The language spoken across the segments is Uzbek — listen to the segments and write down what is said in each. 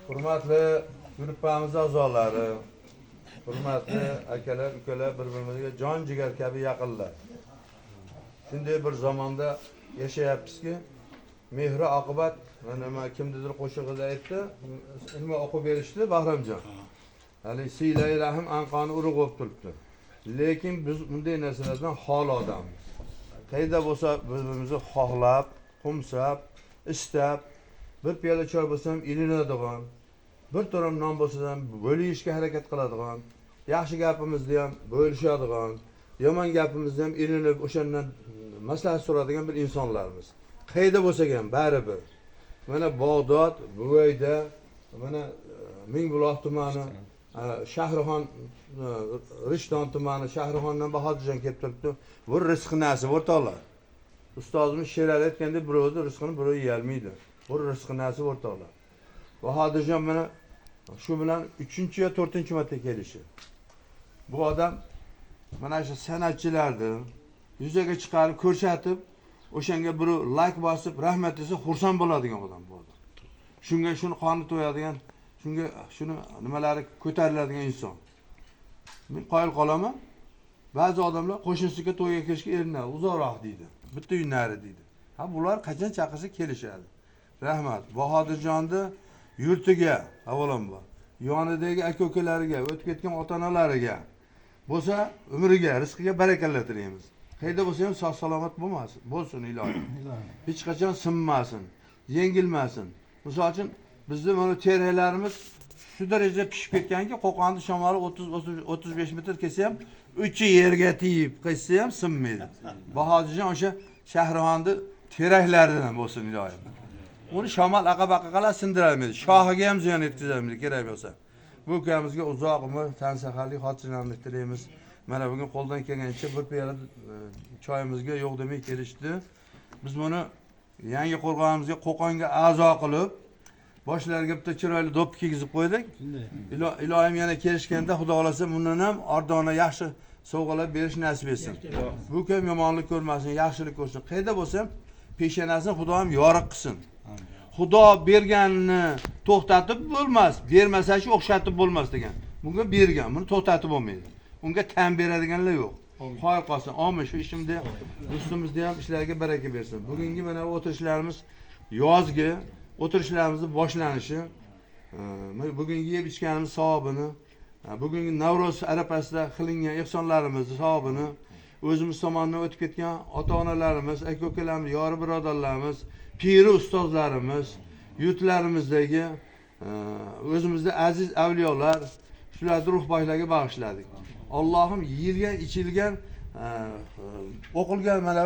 Hurmatli gruppamiz a'zolari, hurmatli akalar, ukalar, bir-birimizga jon jigar kabi yaqinlar. Shunday bir zamonda yashayapmizki, mehri oqibat nima kimnidir qo'shig'ida aytdi, nima o'qib berishdi Bahromjon. Hali siylay rahm anqoni urug' bo'lib turibdi. Lekin biz bunday narsalardan xoli odammiz. Qayda bo'lsa bir-birimizni xohlab, qo'msab, istab, bir piyola choy bo'lsa ham ilinadigan, bir to'ram non bo'lsa ham bo'lishga harakat qiladigan, yaxshi gapimizni ham bo'lishadigan, yomon gapimizni ham ilinib o'shandan maslahat so'radigan bir insonlarmiz. Qayda bo'lsak ham baribir. Mana Bag'dod, Buvayda, mana Mingbuloq tumani, Shahrixon, Rishton tumani, Shahrixondan Bahodirjon kelib turibdi. Bu rizq nasib o'rtoqlar. Ustozimiz Sherali aytgandek, birovni rizqini birov yeyolmaydi. Bu rizq nasib o'rtoqlar. Bahodirjon mana shu bilan 3-yo 4-marta kelishi. Bu odam mana shu san'atchilarni yuzaga chiqarib ko'rsatib, o'shanga birov like bosib, rahmat desa xursand bo'ladigan odam bu odam. Shunga shuni qoni to'yadigan, shunga shuni nimalari ko'tariladigan inson. Men qoyil qolaman. Ba'zi odamlar qo'shnisiga to'yga kirishga erinadi, uzoqroq deydi. Bitta uy nari deydi. Ha, bular qachon chaqirsa kelishadi. Rahmat. Bahodirjonni yurtiga avvalambor, yonidagi aka-ukalariga, o'tib ketgan ota-onalariga bo'lsa umriga, rizqiga barakalla tilaymiz. Qayda bo'lsa ham sog' salomat bo'lmasin, bo'lsin ilohim. Hech qachon sinmasin, yengilmasin. Misol uchun bizni mana teraklarimiz shu darajada pishib ketganki, Qo'qonni shamoli 30-35 metr kelsa ham uchi yerga tegib qaytsa ham sinmaydi. Bahodirjon o'sha Shahrixonni teraklaridan bo'lsin ilohim. Uni shamol aqa-baqa qiladi, sindira olmaydi. Shoxiga ham ziyon yetkazolmaydi kerak bo'lsa. Bu ukamizga uzoq umr, tan saharlik, xotirjamlik tilaymiz. Mana bugun qo'ldan kelgancha bir piyola choyimizga yo'q demay kelishdi. Biz buni yangi qo'rg'onimizga Qo'qonga a'zo qilib, boshlariga bitta chiroyli do'ppi kiygizib qo'ydik. Ilohim yana kelishganda Xudo xolasa bundan ham ordona yaxshi sovg'alar berish nasib etsin. Bu ukam yomonlik ko'rmasin, yaxshilik ko'rsin. Qayda bo'lsa ham peshonasini Xudoyim yorug' qilsin. Xudo berganini to'xtatib bo'lmas, bermasa-chi o'xshatib bo'lmas degan. Bunga bergan, buni to'xtatib bo'lmaydi. Unga tan beradiganlar yo'q. Qoyil qolsin. Amin. Shu ishimda, do'stimizda ham ishlariga baraka bersin. Bugungi mana bu o'tirishlarimiz yozgi o'tirishlarimizni boshlanishi. Bugungi yeb ichganimiz savobini, bugungi Navro'z arafasida qilingan ehsonlarimizni savobini o'zimiz tomonidan o'tib ketgan ota-onalarimiz, aka-ukalarimiz, yori birodarlarimiz, piri ustozlarimiz, yurtlarimizdagi o'zimizda aziz avliyolar, shularni ruh poklariga bag'ishladik. Allohim yeyilgan, ichilgan, o'qilgan mana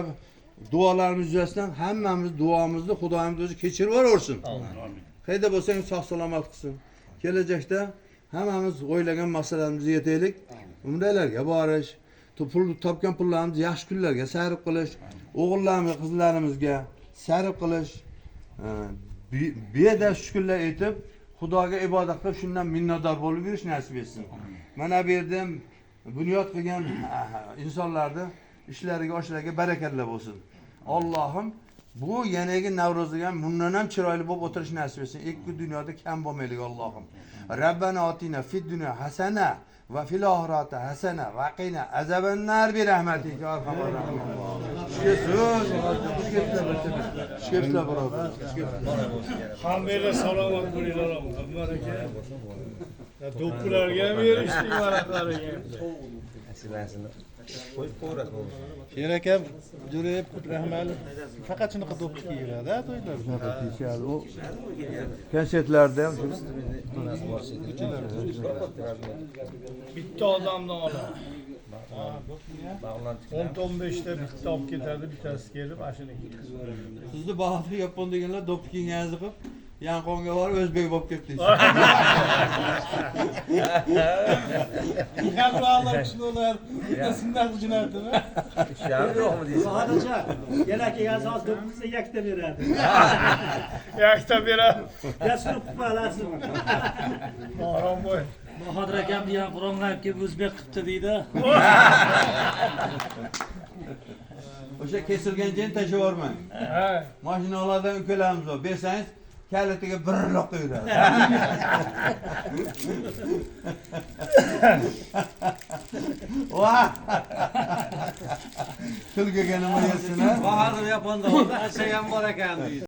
duolarimiz yuzasidan hammamiz duomizni Xudoyimiz o'zi kechirib yuborsin. Qayda bo'lsang sog' salomat qilsin. Kelajakda hammamiz o'ylagan maqsadlarimizga yetaylik. Umralarga borish, pul topgan pullarimizni yaxshi kunlarga sarf qilish, o'g'illarimiz, qizlarimizga sarf qilish, beda shukrlar aytib, Xudoga ibodat qilib, shundan minnatdor bo'lib yurish nasib etsin. Mana bu yerda ham bunyod qilgan insonlarni ishlariga, oshlariga barakatlar bo'lsin. Allohim bu yanagi Navro'zga ham bundan ham chiroyli bo'lib o'tirish nasib etsin. Ikki dunyoda kam bo'lmaylik Allohim. Rabbana atina fid dunya hasana va fil oxirati hasana va qina azabannar bi rahmatika arhamar rohimin. Xush kelibsizlar, birodar. Hammanglar salomat bo'linglar, Akbar aka. Do'ppilarga ham erishdik, varaqlarga. Sher akam Jo'rayev Rahmali faqat shunaqa do'ppi kiyadi to'ylarda. Kiyishadi. U konsertlarda ham shuni. Bitta odamdan oladi. 10-15 ta bitta olib ketadi, bittasi kelib ashuni kiyadi. Sizni Bahodir Yapon deganlar do'ppi kiyganingizni qilib, Yanqonga borib o'zbek bo'lib ketdingiz. Yaqinlar kishilar bittasini jo'natdimi? Yo'qmi deysiz? Bahodirjon, yana kelgan hozir do'ppisi yakta beradi. Yakta beradi. Ya surib qo'yasiz. Bahrom boy. Bahodir akam degan Qur'onga olib kelib o'zbek qilibdi deydi. O'sha kesilgan joyini tashlab yubormang. Ha. Mashinalardan ukalarimiz bor. Bersangiz Kalitiga bir loqqa yuradi. Va! Kulgiga nima yesin, a? Bahodir Yaponda, ham bor ekan deydi.